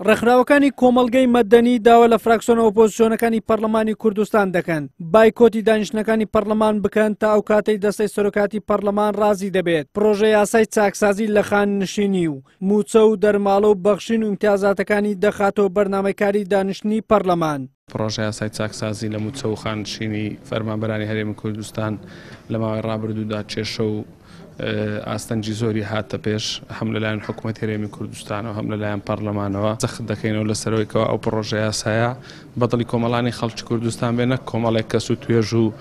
ڕێکخراوەکانی کۆمەڵگەی مەدەنی داوا لە فراکسیۆنە ئۆپۆزسیۆنەکانی پەرلەمانی کوردستان دەکەن بایکۆتی دانیشتنەکانی پەرلەمان بکەن تا ئەو کاتەی دەستەی سەرۆکاتی پەرلەمان ڕازی دەبێت پڕۆژە یاسای چاکسازی لە خاننشینی و مووچە و دەرماڵە و بەخشین و ئیمتیازاتەکانی دەخاتەوە بەرنامەی کاری دانیشتنی پەرلەمان. پڕۆژەیاسای چاکسازی لە مووچە و خاننشینی فەرمانبەرانی هەرێمی کوردستان لە ماوەی ڕابردوودا کێشە و ئاستەنگی زۆری هاتە پێش هەم لەلایەن حکوومەت هەرێمی کوردستان و هەم لەلایەن پەرلەمانەوە. جەخت دەکەینەوە لەسەرەوەی کەوا ئەو پڕۆژەیاسایە بەدڵی کۆمەڵانی خەڵکی کوردستان بێ نەک کۆمەڵێک کەس و توێژ و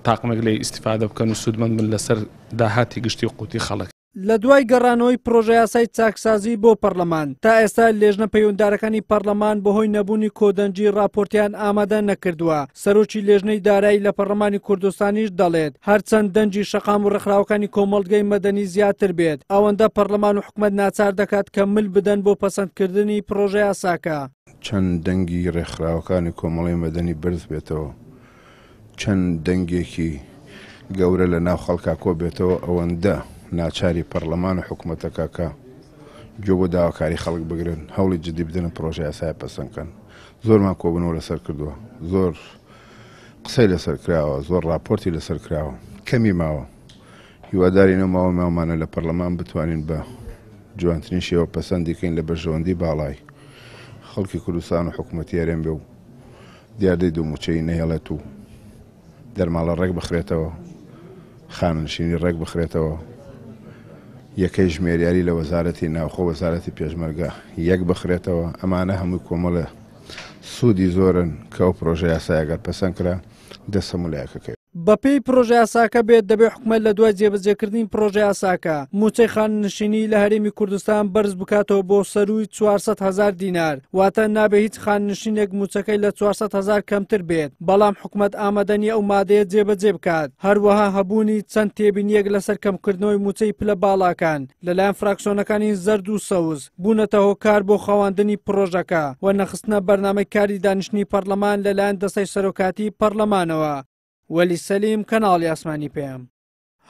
تاقمێک لێی ئیستیفادە بکەن و سوودمەند بن لەسەر داهاتی گشتی و قوتی خەڵک. لە دوای گەڕانەوەی پڕۆژەیاسای چاکسازی بۆ پەڕلەمان، تا ئێستا لێژنە پەیوەنددارەکانی پەڕلەمان بەهۆی نەبوونی کۆدەنگی ڕاپۆرتیان ئامادە نەکردووە، سەرۆکی لێژنەی دارایی لە پەڕلەمانی کوردستانیش دەڵێت، هەرچەند دەنگی شەقام و ڕێکخراوەکانی کۆمەڵگەی مەدەنی زیاتر بێت، ئەوەندە پەڕلەمان و حکومەت ناچار دەکات کە مل بدەن بۆ پەسەندکردنی پڕۆژەیاساکە. چەند دەنگی ڕێکخراوەکانی کۆمەڵەی مەدەنی بەرز بێتەوە، چەند دەنگێکی گەورە لە ناو خەڵکا کۆ بێتەوە ئەوەندە ناچاری پەڕلەمان و حکومەتەکە کە گوێ بۆ داواکاری خەڵک بگرن هەوڵی جدی بدەن و پڕۆژە یاسایە پەسەند کەن. زۆرمان کۆبوونەوە لەسەر کردووە، زۆر قسەی لەسەر کراوە، زۆر ڕاپۆرتی لەسەر کراوە، کەمی ماوە. هیوادارین ئەو ماوەی ماومانە لە پەرلەمان بتوانین بە جوانترین شێوە پەسەندی کەین لە بەرژەوەندی باڵای خەڵکی کوردستان و حکومەتی هەرێم بێ و دیاردەی دوو مووچەیی نەهێڵێت و دەرماڵە ڕێک بخرێتەوە، خانەنشینی ڕێک بخرێتەوە، یەکەی ژمێریاری لە وەزارەتی ناوخۆ، وەزارەتی پێشمەرگە یەک بخرێتەوە، ئەمانە هەمووی کۆمەڵێ سوودی زۆرن کە ئەو پرۆژە یاسایە گەر پەسەند کرا دەست هەموو لایەکەکەی. بەپێی پڕۆژەیاساکە بێت، دەبێت حکومەت لە دوای جێبەجێکردنی پڕۆژەیاساکە، مووچەی خانەنشینی لە هەرێمی کوردستان بەرز بکاتەوە بۆ سەرووی 400 هەزار دینار، واتە نابێت هیچ خانەنشینێک مووچەکەی لە 400 هەزار کەمتر بێت، بەڵام حکومەت ئامادە نییە ئەو مادەیە جێبەجێ بکات. هەروەها هەبوونی چەند تێبینییەک لەسەر کەمکردنەوەی مووچەی پلە باڵاکان لەلایەن فراکسیۆنەکانی زەرد و سەوز، بوونەتە هۆکار بۆ خەواندنی پڕۆژەکە و نەخستنە بەرنامەی کاری دانیشتنی پەڕلەمان لەلایەن دەستەی سەرۆکاتی پەڕلەمانەوە. وەلی سەلیم، کەناڵی ئاسمانی پەیام،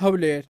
هەولێر.